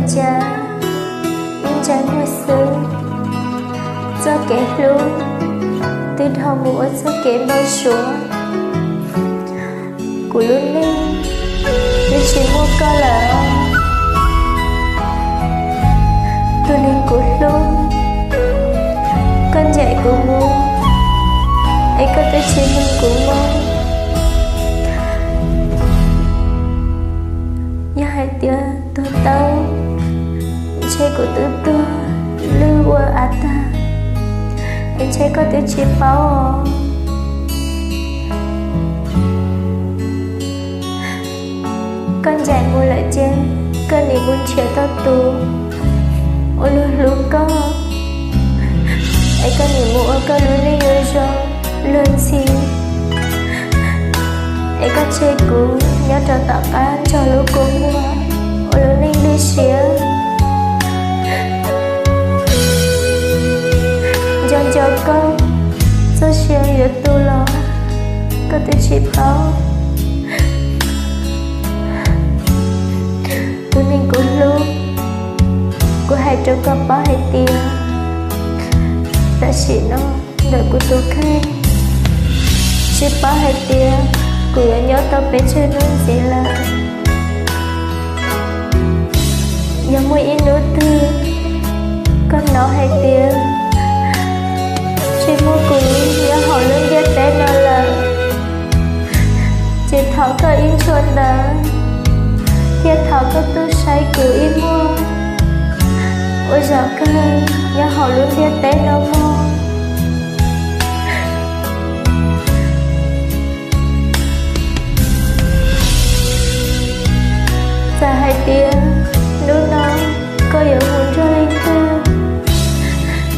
Cas ib ntsais muag xwb, txoj kev hlub twb dhau mus ua txoj kev npau suav. Kuv lub neej twb tsis muaj koj lawm, tus neeg kuv hlub. Koj ncaim kuv mus, es koj twb tsis mloog kuv mus. Yog hais tias tuag tau, ntshe kuv twb tuag lwj ua av tag, es ntshe koj twb tsis paub os. Koj ncaim mus lawm ces koj nim mus nrhiav tau tus uas luag hlub koj, es koj nim mus ua koj lub neej zoo zoo luag ntxhi, es koj tseg kuv nyob rau tom qab nrog lub kua muag ua lub neej lwj siab. Nco nco koj, txoj sia yuav tu los koj twb tsis paub. Tus neeg kuv hlub, kuv hais rau koj paub hais tias tam sim no ntawm kuv tus kheej tsis paub hais tias kuv yuav nyob tau pes tsawg hnub ntxiv lawm. Yog muaj ib hnub twg koj hnov hais tias tsis muaj kuv nyob hauv lub ntiaj teb no lawm, ces thov koj ib ntshua ntawd, thiab thov koj tuaj saib kuv ib muag, ua zaum kawg nyob hauv lub ntiaj teb no mog. Txawm hais tias hnub no koj yuav mus nrog leej twg,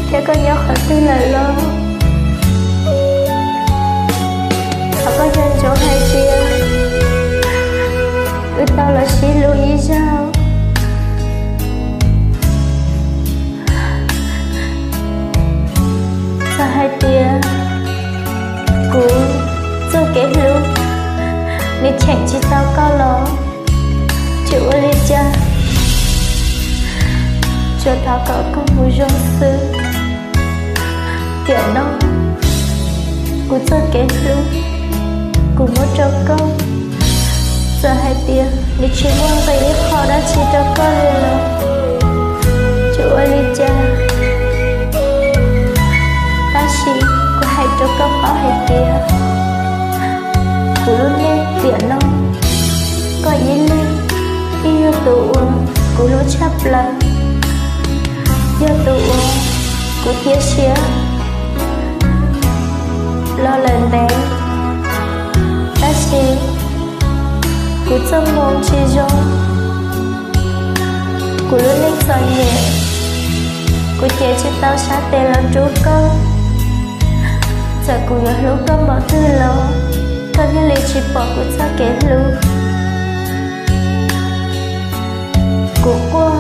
thiab koj nyob qhov twg lawm los, thov koj nco ntsoov hais tias wb tau los sib hlub ib zaug. Txawm hais tias kuv txoj kev hlub nws cheem tsis tau koj los tsis ua li cas, tsuas thov kom koj mus zoo xwb. Tiam no kuv txoj kev hlub kuv muab rau koj, txawm hais tias nws tsis muaj nqis ib qho dab tsi rau koj li los tsis ua li cas. Tab sis kuv hais rau koj paub hais tias kuv lub neej tiam no koj ib leeg thiaj yog tus uas kuv hlub tshaj plaws, yog tus uas kuv cia siab los lawm ntev, tab sis kuv txoj hmoo tsis zoo, kuv lub neej txom nyem, kuv cev tsis tau sab tes los rub koj. Txawm kuv yuav hlub koj npaum twg los koj thiaj li tsis pom kuv txoj kev hlub. Kuv quaj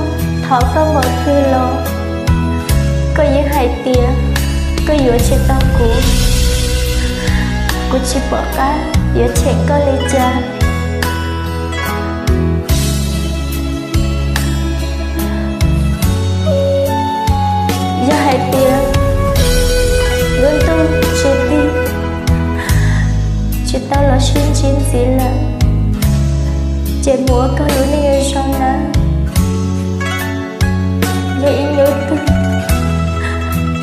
thov koj npaum twg los koj yeej hais tias koj yuav tsis tau kuv. Kuv tsis pom qab yuav cheem koj li cas. Yog hais tias lub ntuj tsis tig, tsis tau los sib ntsib ntxiv lawm, ces mus ua koj lub neej zoo nawb. Yog ib hnub twg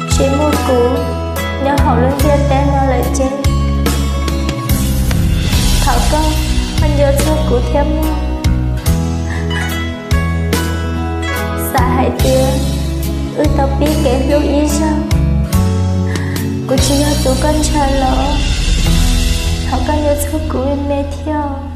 tsis muaj kuv nyob hauv lub ntiaj teb no lawm ces thov koj ho nco txog kuv thiab mog. Xav hais tias wb tau pib kev hlub ib zaug, kuv tsis yog tus koj ntshaw los thov koj nco txog kuv me me thiab.